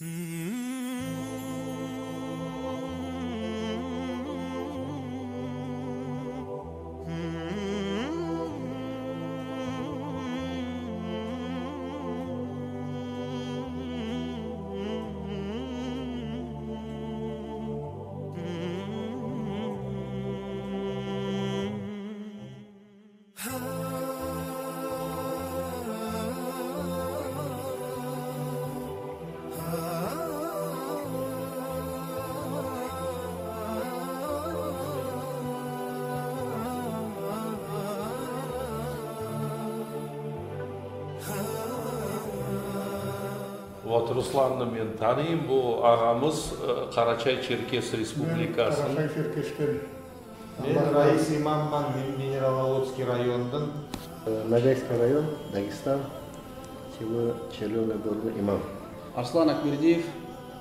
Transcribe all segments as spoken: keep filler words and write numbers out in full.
Вот Русланды мен таныйм, бу агамыз, э, Карачай-Черкес Республикасынынъ. Мен Карачай-Черкестен. Мен Раис имамман, мен Минераловодский райондынъ. Э, Ногайский район, Дагестан, село Червёные Горы, имам. Арслан Акбердиев,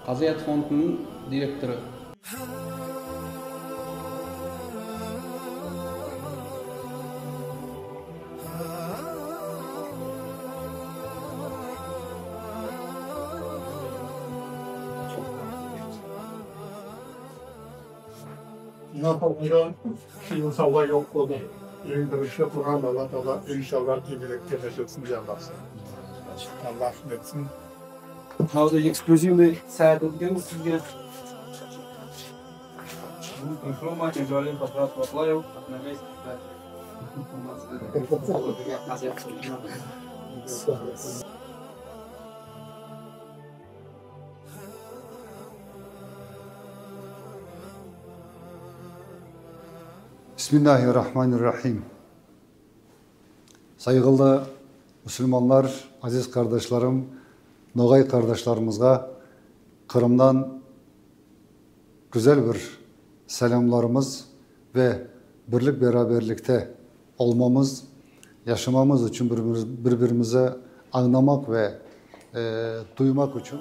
Казыят фондынынъ директоры. Наполеон иншалла йок болды. Энъ биринши Куран Алла Таала иншалла ийгиликке де жетсин, жандасын. Алла рахмет этсин. Мынавдай эксклюзивный саьат эткен сизге. Прошу, Макин Джалил, пожалуйста, Батлаев, Атнагай. Бисмиллахир-рахманир-рахим. Сайгъылы мусылманлар, азиз кардашларым, ногай кардашларымызга Кырымдан гуьзел бир саламларымыз ве бирлик-бераберликте олмамыз, яшамамыз уьшин бир-бир-, бир-биримизи анъламак ве, э, дуймак уьшин.